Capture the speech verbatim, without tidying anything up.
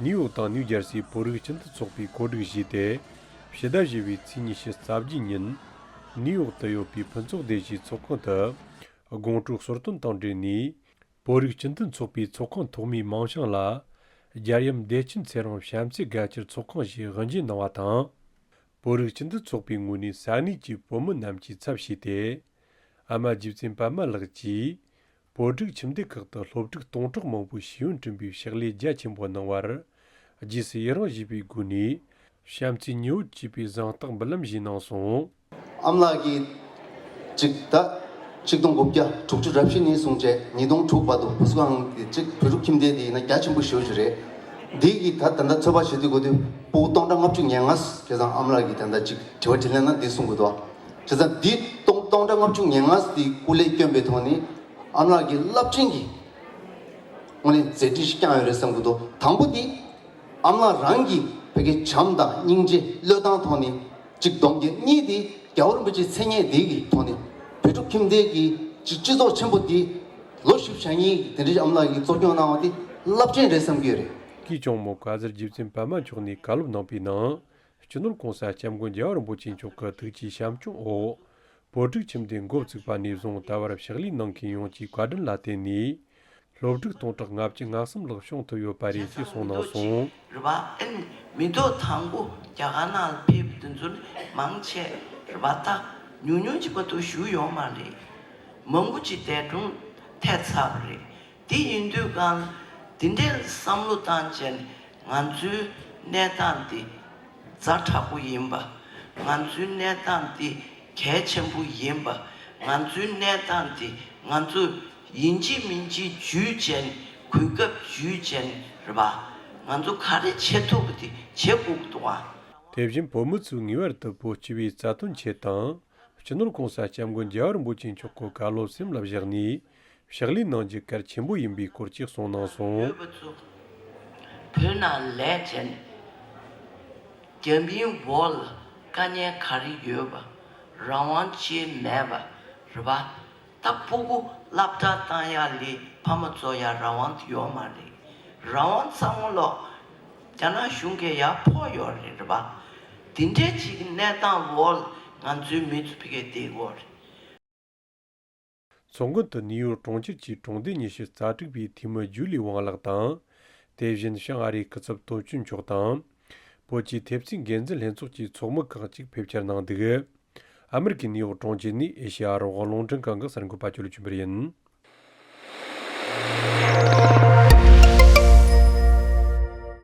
ནིའུ་ཡོག་དང་ནིའུ་ཇར་སིའི་བོད་རིགས་སྤྱི་མཐུན་ཚོགས་པས་གོ་སྒྲིག་བྱས་ཏེ། ཕྱི་ཟླ་བཞི་པའི་ཚེས་ཉི་ཤུ་རྩ་བརྒྱད་ཉིན། ནིའུ་ཡོག་ཏུ་ཡོད་པའི་ཕུན་ཚོགས་སྡེ་བཞིའི་ཚོགས་ཁང་དུ། དགོང་དྲོ་གསོལ་སྟོན་དང་འབྲེལ་ནས། བོད་རིགས་སྤྱི་མཐུན་ཚོགས་པའི་ཚོགས་ཁང་ཐོག་མའི་མིང་བྱང་ལ། རྒྱལ་ཡུམ་བདེ་ཆེན་ཚེ་རིང་བྱམས་བརྩེ་དགའ་སྐྱིད་ཚོགས་ཁང་ཞེས་དབུ་འབྱེད་གནང་བ་དང་། བོད་རིགས་སྤྱི་མཐུན་ཚོགས་པའི་ངོས་ནས་ས་གནས་ཀྱི་བོད་མི་རྣམས་ཀྱིས་ཚབ་བྱས་ཏེ། ཨ་མ་རྗེ་བཙུན་པདྨ་ལགས་ཀྱིས། བོད་ཕྲུག་ཁྱིམ་སྡེ་ཁག་ཏུ་སློབ་ཕྲུག་སྟོང་ཕྲག་མང་པོའི་ཤེས་ཡོན་བསྐྲུན་པའི་ཕྱག་ལས་རྒྱ་ཆེན་པོ་གནང་བར། རྗེས་སུ་ཡི་རང་བྱེད་པའི་སྒོ་ནས། བྱམས་བརྩེའི་ཉི་འོད་ཅེས་པའི་གཟེངས་རྟགས་འབུལ་ལམ་ཞིག་གནང་སོང་། ཨ་མ་ལགས་ཀྱིས་ཅིག་ད་ཆིག་སྟོང་དགུ་བརྒྱ་དྲུག་ཅུ་རེ་བཞི་ནས་བཟུང་བྱས་ཉིས་སྟོང་དྲུག་བར་དུ་བུ་གསོ་ཁང་གི་ཅིག་བོད་ཕྲུག་ཁྱིམ་སྡེ་དེ་ཡིན་ན་རྒྱ་ཆེན་པོ་ཞེ་པོ་ཅིག་རེད། འདི་གི་ད་ད་ལྟ་ཚོད་དཔག་བྱེད་དུས་གོ་དུས་ཕྲུ་གུ་སྟོང་ཕྲག་ལྔ་བཅུ་ང་ལྔ་ཁ་སང་ཨ་མ་ལགས་ཀྱིས་ད་ལྟ་ཅིག་དྲི་བ་དྲིས་ལན་ན་འདི་གསུང་གི་འདུག་བྱས་ཙང་འདི་སྟོང་སྟོང་ཕྲག་ལྔ་བཅུ་ང་ལྔ་འདི་སྐུ་ལས་བསྐྱོན་པའི་ཐོག་ནས་ཨ་མ་ལགས་ཀྱི་རླབས་ཆེན་གྱི་དངོས་གནས་མཛད་འཕྲིན་ཞིག་བསྐྱངས་ཡོད་རེད་བསམ་གྱི་འདུག་དང་པོ་འདི་ཨ་མ་ལགས་རང་གི་བོད་ཀྱི་བྱམས་དང་སྙིང་རྗེ་བློས་བཏང་ཐོག་ནས་གཅིག་སྡོམ་རྒྱུ། གཉིས་འདི་རྒྱལ་བ་རིན་པོ་ཆེའི་མཚན་སྙན་འདི་གི་ཐོག་ནས་བོད་ཕྲུག་ཁྱིམ་སྡེ་གི་གཅིག་སྤྱི་ཚོགས་ཆེན་པོ་འདི་ལོ་བཞི་བཅུ་ཞེ་གཉིས་དེ་འདྲའི་ཨ་མ་ལགས་ཀྱིས་གཙོ་སྐྱོང་གནང་བ་འདི་རླབས་ཆེན་རེད་བསམ་གྱི་ཡོད་རེད། གིས་ཀྱང་མོ་ཀ་ཟུར་རྗེ་བཙུན་པདྨ་མཆོག་ནས་བཀའ་སློབ་གནང་པའི་ནང་། སྤྱི་ནོར་༸གོང་ས་༸སྐྱབས་མགོན་རྒྱལ་བ་རིན་པོ་ཆེ་མཆོག་གི་ཐུགས་ཀྱི་བྱམས་སྐྱོང་འོག་བོད་ཕྲུག་ཁྱིམ་སྡེ་འགོ་བཙུགས་པ་ནས་བཟུང་ད་བར་ཕྱག་ལས་གནང་མཁན་ཡོངས་ཀྱི་བཀའ་དྲིན་ལ་བརྟེན་ནས། སློབ་ཕྲུག་སྟོང་ཕྲག་ལྔ་བཅུ་ང་གསུམ་ལྷག་བྱུང་ཐུབ་ཡོད་པ་རེད་ཅེས་གསུངས་གནང་སོང་། རེད་པ། ཨེ་ནི་མི་ཐོག་དང་པོ་རྒྱ་གར་ནང་ལ་ཕེབས་དེ་ཚོ་མང་ཆེ་རེད་པ། ད་ཉུང་ཉུང་ཅིག་མ་གཏོགས་བཞུགས་ཡོད་མ་རེད། མང་པོ་ཅིག་འདས་གྲོངས་ཐལ་ཚར་བ་རེད། དེ་ཡིན་དུས་གང་དེ་འདྲའི་བསམ་བློ་བཏང་བྱས་ནས་ང་ཚོའི་གནས་སྟངས་འདི་ཛ་དྲག་པོ་ཡིན་པ། ང་ཚོའི་གནས་སྟངས་འདི་གལ་ཆེན་པོ་ཡིན་པ། ང་ཚོའི་གནས་སྟངས་འདི་ང་ཚོ་ཡིན་གཅིག་མིན་གཅིག་འཇུས་བྱས་ནས་གོ་སྐབས་འཇུས་བྱས་ནས་རེད་པ། ང་ཚོ་ག་རེ་བྱེད་ཐུབ་པ་དེ་བྱེད་དགོས་ཀྱི་འདུག་ཨ། དེ་བཞིན་བོད་མི་ཚོས་ངེས་པར་དུ་བོད་སྤྱི་པའི་རྩ་དོན་ཆེད་དང་། སྤྱི་ནོར་༸གོང་ས་༸སྐྱབས་མགོན་རྒྱལ་བ་རིན་པོ་ཆེ་མཆོག་གི་བཀའ་སློབ་སེམས་ལ་བཞག་ནས་ཕྱག་ལས་གནང་རྒྱུ་གལ་ཆེན་པོ་ཡིན་པའི་སྐོར་གྱི་གསུངས་གནང་སོང་། ཡོད་པ་ཚོ་བོད་ནང་ལས་བྱས་ནས་རྒྱ་མིའི་འོག་ལ་དཀའ་ངལ་ག་རེ་ཡོད་པ། རང་དབང་ཅིག་མེད་པ་རེད་པ། ད་ཕྲུ་གུ་སློབ་གྲྭ་བཏང་ཡག་ལས་ཕ་མ་ཚོ་ཡ་རང་དབང་དེ་ཡོད་མ་རེད། རང་དབང་ཚང་མ་ལོག་རྒྱ་ནག་གཞུང་གིས་ཡར་ཕོག་ཡོད་རེད། རེད་པ། དེ་འདྲའི་ཅིག་གི་གནས་སྟངས་འོག་ང་ཚོའི་མི་ཚོ་ཕ་གིར་བསྡད་ཡོད་རེད། ཚོགས་མགོན་དུ་ནིའུ་ཡོག་གྲོང་ཁྱེར་གྱི་གྲོང་སྡེ་ཉི་ཤུ་རྩ་དྲུག་པའི་འཐུས་མི་ཇུ་ལི་ཝང་ལགས་དང་། དེ་བཞིན་བྱང་ཨ་རིའི་སྐུ་ཚབ་དོན་གཅོད་མཆོག་དང་། བོད་ཀྱི་ཐེབས་རྩའི་འགན་འཛིན་ལྷན་ཚོགས་ཀྱི་ཚོགས་མི་ཁག་ཅིག་ཕེབས་བཅར་གནང་འདུག་ཨ་མེ་རི་ཁའི་ནིའུ་ཡོག་གྲོང་ཁྱེར་ནས་ཨེ་ཤེ་ཡ་རང་དབང་རླུང་འཕྲིན་ཁང་གི་གསར་འགོད་པ་ཅོ་ལི་ཆོས་འཕེལ་ཡིན།